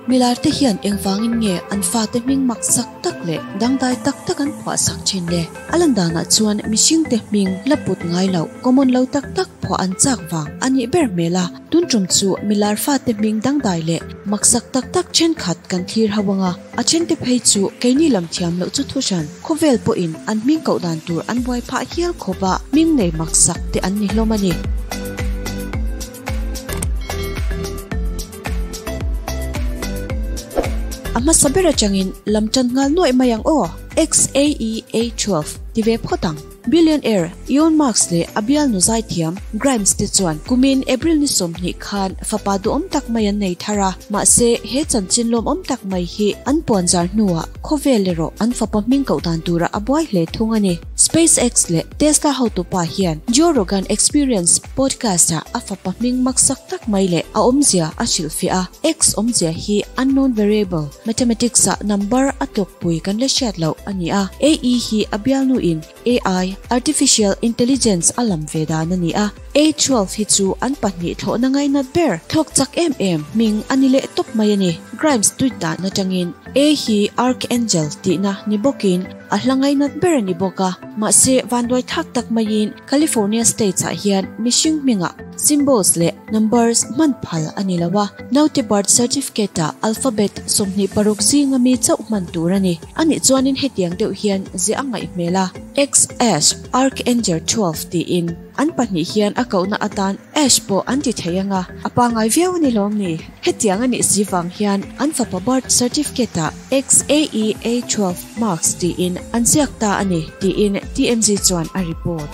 Milarte hian engvangin nge an fate hming maksak tak leh dangdai tak tak an phuahsak thin le? A lan danah chuan mihringte hming la put ngai loh, common lo tak tak phuah an chak vang a nih ber hmel a. Tun tum chu milar fate hming dangdai leh maksak tak tak thenkhat kan thlir ho ang a, a thente phei chu keini lam thiam loh chu thuhran khawvel pawhin an hming koh dan tur an buai phah hial khawp a, hming nei maksak te an ni hlawm a ni. A hmasa ber atangin lam tan nghal nuaih mai ang aw! XAEA 12 ti ve phawt ang. Billionaire Elon Musk leh a bialnu zaithiam Grimes te chuan kumin April ni 20 khan fapa duhawm tak mai an nei thar a, mahse he chanchin lawmawm tak mai hi an puanzar hnuah khawvel erawh an fapa hming koh dan turah a buai hle thung a ni. SpaceX leh Tesla hotupa hian Joe Rogan Experience podcast-ah a fapa hming maksak tak mai leh a awmzia a hrilhfiah a, X awmzia hi unknown variable, mathematics-ah number a tlawkpui kan la hriat loh a ni a, AE hi a bialnuin AI, Artificial Intelligence, a lam ve dan a ni a, A 12 hi chu an pahnih thlawhna ngainat ber, thlawk chak em em hming a ni leh tawp mai a ni. Grimes tweet dan atangin A hi Archangel tihna ni bawkin a hla ngainat ber a ni bawk a, mahse vanduai thak tak maiin California States-ah hian mihring hmingah symbols leh numbers hman phal a ni lo a, naute birth certificate-ah alphabet 26 zinga mi chauh hman tur a ni. A nih chuanin hetiang deuh hian ziah a ngaih hmel a, X Ash Archangel 12 tiin an pahnih hian a kohna atan Ash pawh an ti thei ang a, a pangngai viau a ni lawm ni? Hetiang a nih si vang hian an fapa birth certificate-ah XAEA 12 Marks tiin an ziak ta a ni, tiin TMZ chuan a report.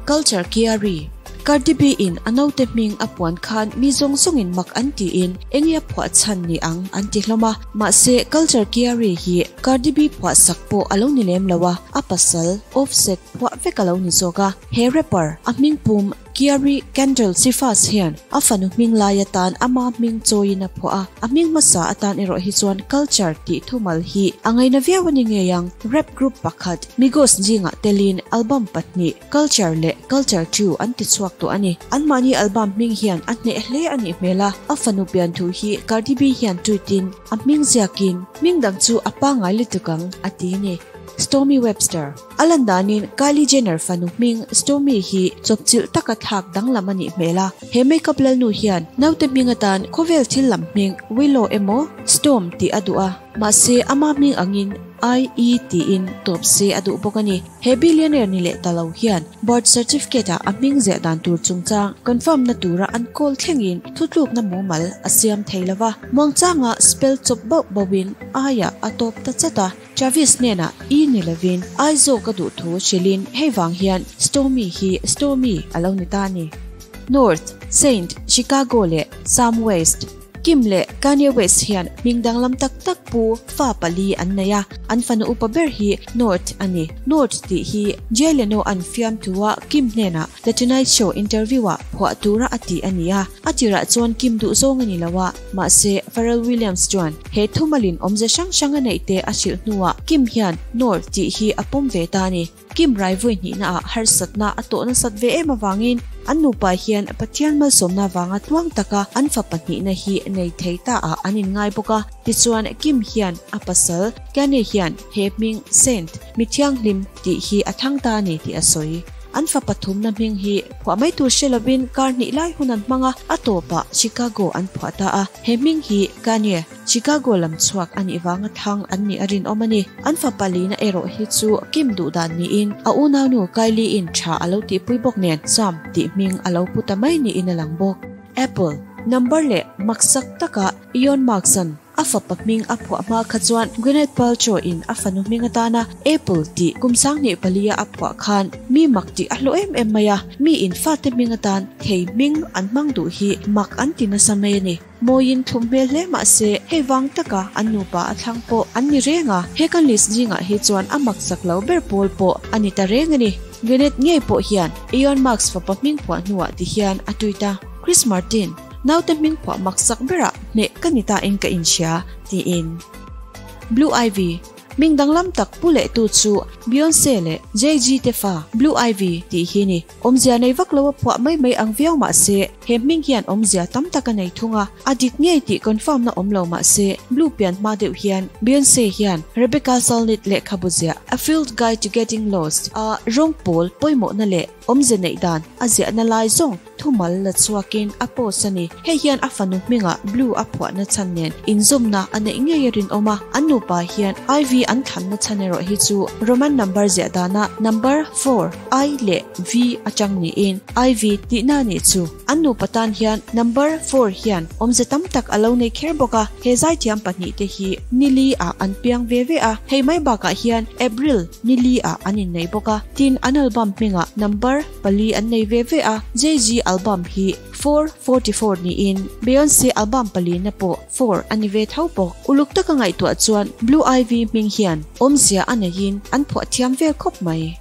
Culture Kiari, Cardi B in a naute hming a puan khan mi zawng zawngin mak an tiin enge a phuah chhan ni ang an ti hlawm a, mahse Culture Kiari hi Cardi B phuah sak pawh a lo ni lem lo a, a pasal Offset phuah vek a lo ni zawk a. He rapper, a hming pum Kiari Kendall Cephas hian a fanu hming lai atan ama hming chawiin a phuah a, a hming hmasa atan erawh hi chuan culture tih thumal hi a ngaina viau a ni ngei ang. Rap group pakhat Migos zingah telin album pahnih Culture leh Culture 2 an ti chhuak tawh a ni. Anmahni album hming hian a hneh hle a nih hmel a, a fanu pian thu hi Cardi B hian tweet in a hming ziakin hming dang chu a pangngai lutuk ang a ti a ni. Stormi Webster. A lan danin Kylie Jenner fanu hming Stormi hi chawpchilh taka thlak danglam a nih hmel a, he makeup lalnu hian naute hming atan khawvel thil lam hming Willow emaw Storm tih a duh a, mahse ama hming angin IE tiin tawp se a duh bawk a ni. He billionaire ni leh ta lo hian birth certificate ah a hming ziah dan tur chungchang confirm na tura an call thlengin thutlukna mumal a siam thei lova, muangchanga spell chawp bauh bauhin I ah a tawp ta chat a. Travis hnenah I ni lovin I zawk a duh thu hrilhin hei vang hian Stormy hi Stormy a lo ni ta a ni. North, Saint, Chicago leh Sam West, Kim leh Kanye West hian hming danglam tak tak pu fa pali an nei a, an fanu upa ber hi North a ni. North tih hi Jay Leno an fiamthua Kim hnenah The Tonight Show interview-ah phuah tura a tih a ni a, a tirah chuan Kim duh zawng a ni lo a, mahse Pharrell Williams chuan he thumalin awmze hrang hrang a neih te a hrilh hnuah Kim hian North tih hi a pawm ve ta a ni. Kim rai vawi hnihnaah harsatna a tawh nasat ve em avangin an nupa hian Pathian malsawmna vanga tluang taka an fa pahnihna hi nei thei ta ah an inngai bawk a. Tichuan Kim hian a pasal Kanye hian he hming Saint, mi thianghlim, tih hi a thlang ta a ni tih a sawi. An fa pathumna hming hi phuah mai tur hre lovin kar hnih lai hun an hmang a, a tawpah Chicago an phuah ta a. He hming hi Kanye, Chicago lam chhuak a nih vanga thang an nih a rinawm a ni. An fa palina erawh hi chu Kim duh dan niin a unaunu Kylie-in tha a lo tihpui bawk nen Sam tih hming a lo pu ta mai niin a lang bawk. Apple, number leh maksak taka Elon Musk-a'n a fapa hming a phuah hma kha chuan Gwyneth Paltrow-in a fanu hming atana Apple tih kum 24-a a phuah khan mi mak tih a hlawh em em mai a, miin fate hming atan thei hming an hmang duh hi mak an ti nasa mai a ni. Mawiin thlum hmel hle mah se hei vang taka an nupa a thlang pawh an ni reng a, he kan list zingah hi chuan a mak chak lo ber pawl pawh a ni ta reng a ni. Gwyneth ngei pawh hian Elon Musk fapa hming phuah hnuah ti hian a tweet a, Chris Martin, naute hming phuah mak sak berah hneh ka ni ta in ka inhria, tiin. Blue Ivy. Hming danglam tak pu leh tu chu Beyonce leh Jay-Z te fa Blue Ivy tih hi ni. Awmzia nei vak lo a phuah mai mai ang viau mah se, he hming hian awmzia tam tak a nei thung a, a dik ngei tih confirm na awm lo mah se, Blue pian hma deuh hian Beyonce hian Rebecca Solnit lehkhabu ziah A Field Guide to Getting Lost a rawng pawl pawimawhna leh awmze neih dan a ziahna lai zawng thumal la chhuakin a post a ni. Hei hian a fanu hmingah Blue a phuahna chhan nen inzawmna a neih ngei a rinawm a, an nupa hian Ivy an thlanna chhan erawh hi chu Roman number ziah dana number four, I leh V atang niin Ivy tihna a nih chu. An nupa tan hian number four hian awmze tam tak a lo nei kher bawk a, he zaithiam pahnihte hi nili ah an piang ve ve a, hei mai bakah hian April nili ah an innei bawk a, tin an album hmingah number pali an nei ve ve a, Jay-Z album hi 444 niin Beyonce album palina pawh four a ni ve tho bawk. Uluk taka ngaihtuah chuan Blue Ivy hming hian awmzia a neiin an phuah thiam vel khawp mai.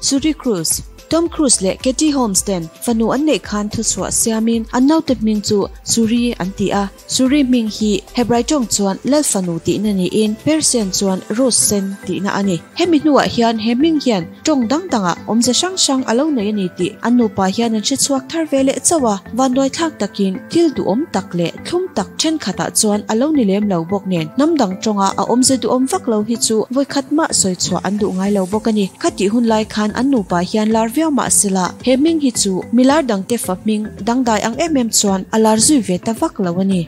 Suri Cruise, Tom Cruise leh Katie Holmes ten fanu an neih khan thuchhuah siamin an naute hming chu Suri an ti a. Suri hming hi Hebrai tawng chuan Lal fanu tihna niin Persian chuan Rose sen tihna a ni. Hemi hnuah hian he hming hian tawng dang dangah awmze hrang hrang a lo nei a ni tih an nupa hian an hre chhuak thar ve leh chauh a, vanduaithlak takin thil duhawm tak leh thlum tak thenkhatah chuan a lo ni lem lo bawk nen hnam dang tawnga a awmze duhawm vak lo hi chu vawikhat mah sawi chhuah an duh ngai lo bawk a ni. Khatih hun lai khan an nupa hian lar viau mah sela he hming hi chu milar dangte fa hming Dangdai ang em em chuan a lar zui ve ta vak lo a ni.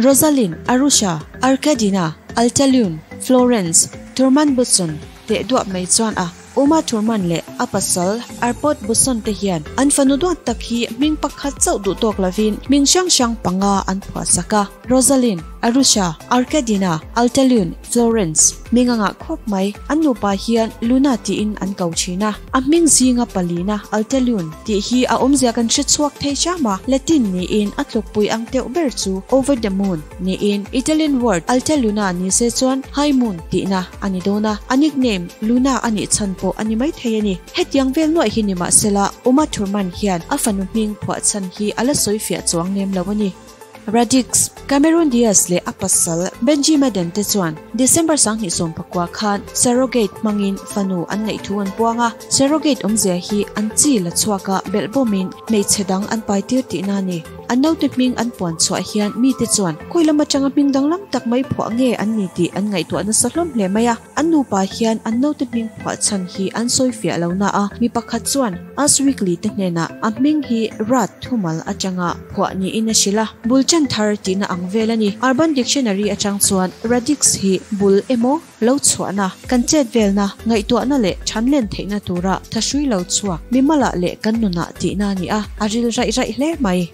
Rosalind, Arusha, Arkadina, Altalune, Florence, Thurman Butson teh duah mai chuan a Uma Thurman leh a pasal Arpod Butson te hian an fanu duat tak hi hming pakhat chauh duh tawk lovin hming hrang hrang panga an phuah sak a. Rosalind, Arusha, Arkadina, Altalune, Florence, hming a ngah khawp mai. An nupa hian Luna tiin an ko thin a. A hming zinga palina, Altalune, tih hi a awmzia kan hre chhuak thei hram a, Latin niin a tlukpui ang teuh ber chu over the moon niin Italian word Altaluna ni se chuan high moon tihna a ni dawn a, a nickname Luna a nih chhan pawh a ni maithei a ni. Hetiang vel nuaih hi nimahsela Uma Thurman hian a fanu hming phuah chhan hi a la sawi fiah chuang lem lo a ni. Radix, Cameron Diaz leh a pasal Benji Madden te chuan December 2019 khan surrogate hmangin fanu an neih thu an puang a, surrogate awmzia hi an chi la chhuak a belhbawmin hmeichhe dang an pai tir tihna a ni. An naute hming an puan chhuah hian mite chuan khawi lam atanga hming danglam tak mai phuah nge an ni tih an ngaihtuah nasa hlawm hle mai a. An nupa hian an naute hming phuah chhan hi an sawi fiah lo na a, mi pakhat chuan Us Weekly te hnenah a hming hi Rat thumal atanga phuah niin a hrilh a, bul chan thar tihna ang vel a ni. Urban Dictionary atang chuan Radix hi bul emaw lo chhuahna, kan chet velna, ngaihtuahna leh thanlen theihna tura thahrui lo chhuak mimalah leh kan nunah tihna a ni a, a ril raih raih hle mai.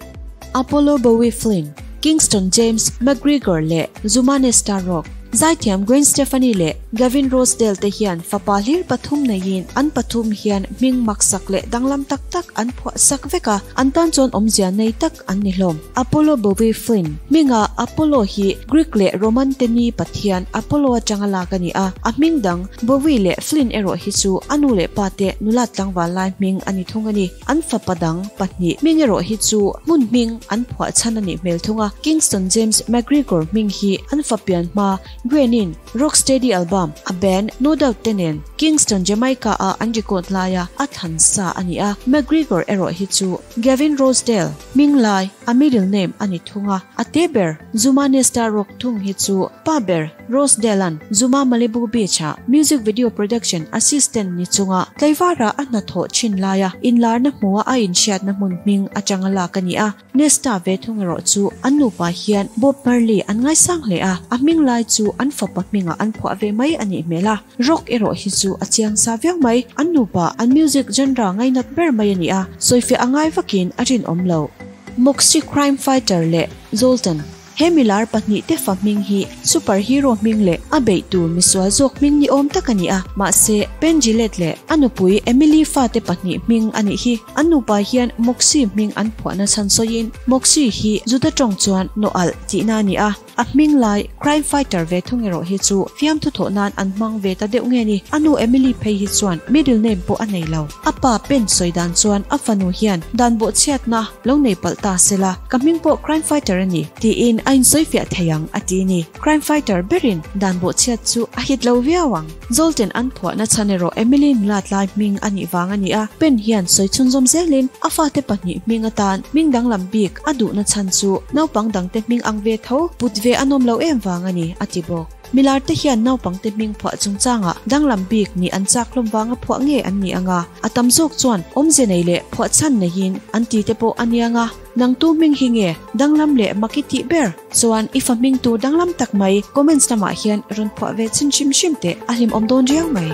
Apollo Bowie Flynn, Kingston James McGregor leh Zumane Starrock, Zaithiam Gwen Stefani leh Gavin Rossdale te hian fapa hlir pathum neiin an pathum hian hming maksak leh danglam tak tak an phuah sak vek a, an tan chuan awmzia nei tak an ni hlawm. Apollo Bowie Flynn hminga Apollo hi Greek leh Roman te ni pathian Apollo atanga lak a ni a, a hming dang Bowie leh Flynn erawh hi chu a nu leh pa te nula tlangval lai hming a ni thung a ni. An fapa dang pahnih hming erawh hi chu hmun hming an phuah chhan a nih hmel thung a, Kingston James McGregor hming hi an fa pian hma Gwen-in Rocksteady album a band No Doubt te nen Kingston, Jamaica a an record laia a thlan sa a ni a, McGregor erawh hi chu Gavin Rossdale hming lai a middle name a ni thung a, a te ber Zuma Nesta Rock thung hi chu pa ber Rossdale-a'n Zuma Malibu Beach-ah music video production assistant ni chunga tlaivara a hnathawh thin laia inlarna hmua a inhriatna hmun hming atanga lak a ni a. Nesta ve thung erawh chu an nupa hian Bob Marley an ngaisang hle a, a hming lai chu an fapa hmingah an phuah ve mai a nih hmel a. Rock erawh hi chu a chiang sa viau mai, an nupa an music genre ngainat ber mai a ni a, sawifiah a ngai vakin a rinawm lo. Moxie Crime Fighter leh Zoltan. He milar pahnihte fa hming hi super hero hming leh a beih tur misual zawk hming ni awm tak a ni a, mahse Penn Jillette leh a nupui Emily fate pahnih hming a nih hi. An nupa hian Moxie hming an phuahna chhan sawiin Moxie hi Juda tawng chuan nawh alh tihna a ni a, a hming lai crime fighter ve thung erawh hi chu fiamthu thawh nan an hmang ve ta deuh nge ni. A nu Emily phei hi chuan middle name pawh a nei lo. A pa Penn sawi dan chuan a fanu hian dan bawhchhiatna, Lo nei palh ta sela, ka hming pawh crime fighter a ni, tiin a a insawifiah thei ang, a ti ni. Crime fighter berin dan bawhchhiat chu a hit lo viau ang. Zolten an phuahna chhan erawh Emily nulat lai hming a nih vang a ni a, Penn hian sawi chhunzawm zelin a fate pahnih hming atan hming danglam bik a duhna chhan chu naupang dangte hming ang ve tho put ve a nawm lo em vang a ni, a ti bawk. Milar te hian naupangte hming phuah chungchangah danglam bik nih an chak hlawm vanga phuah nge an nih anga, a tam zawk chuan awmze nei leh phuah chhan neiin an ti te pawh a niang a. Nang tu hming hi nge danglam leh mak i tih ber? Chuan i fa hming tur danglam tak mai comments lamah hian rawn phuah ve chhin hrim hrim teh, a hlimawm dawn riau mai.